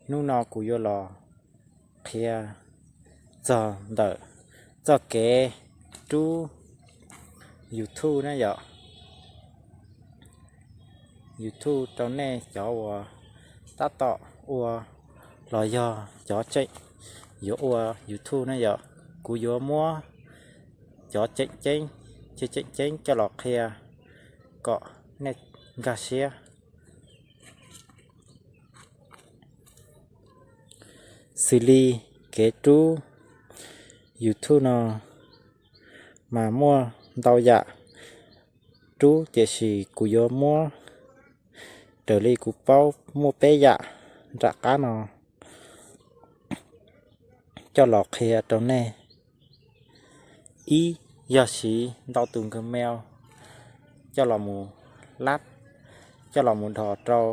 Hnub no kuv yuav los qhia txog ntawm txoj kev rub YouTube na yom. YouTube rau nej cov uas tab tom ua los yog cov tseem yuav ua YouTube na yom. Kuv yuav muab cov tseem ceeb, cov tseem ceeb coj los qhia kom nej nkag siab. Xws li kev rub YouTube no mas muaj ntau yam rub, tiam sis kuv yuav muab raws li kuv paub muaj peb yam nram qab no coj los qhia rau nej. Ib, yog siv ntau tus Gmail coj los mus lab, coj los mus dhos rau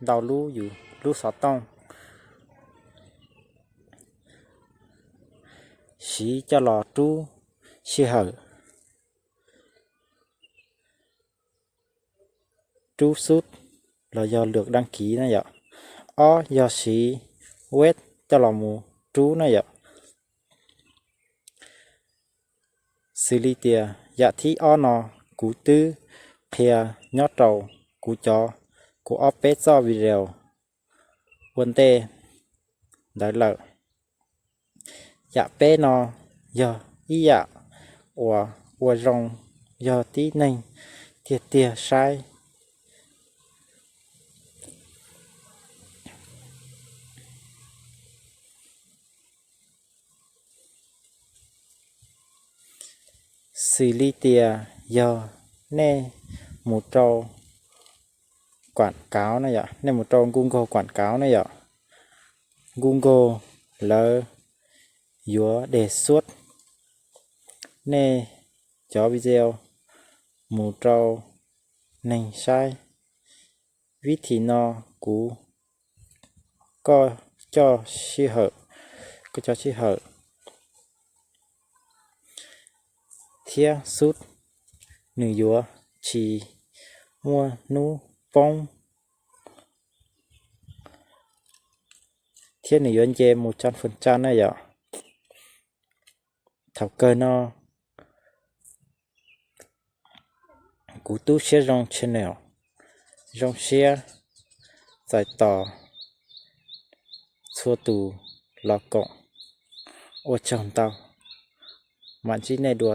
ntau lub yus lub xov tooj, siv coj los rub sij hawm rub xub los yog lwm dab kiv na yom. Ob, yog siv web coj los mus rub na yom. Xws li tias yam thib ob no kuv twb qhia nyob rau kuv cov, kuv ob peb txoj video ua ntej ntawd lawm. Yam peb no yog ib yam uas ua zoo yog tib neeg tiag tiag saib. Xws li tias yog nej mus rau kuam kauv na yom, nej mus rau Google kuam kauv na yom, Google lawv yuav de xuab nej cov video mus rau neeg saib. Vib thim no kuv, koj cov sij hawm, koj cov sij hawm thiab xub nws yuav tsis muaj hnub poob thiab nws yuav nce mus tsa fwm tsa na yom. Thaum kawg no kuv Tub Siab Zoo channel zoo siab txais tos txhua tus los koom. Ua tsaug ntau, mam ntsib nej dua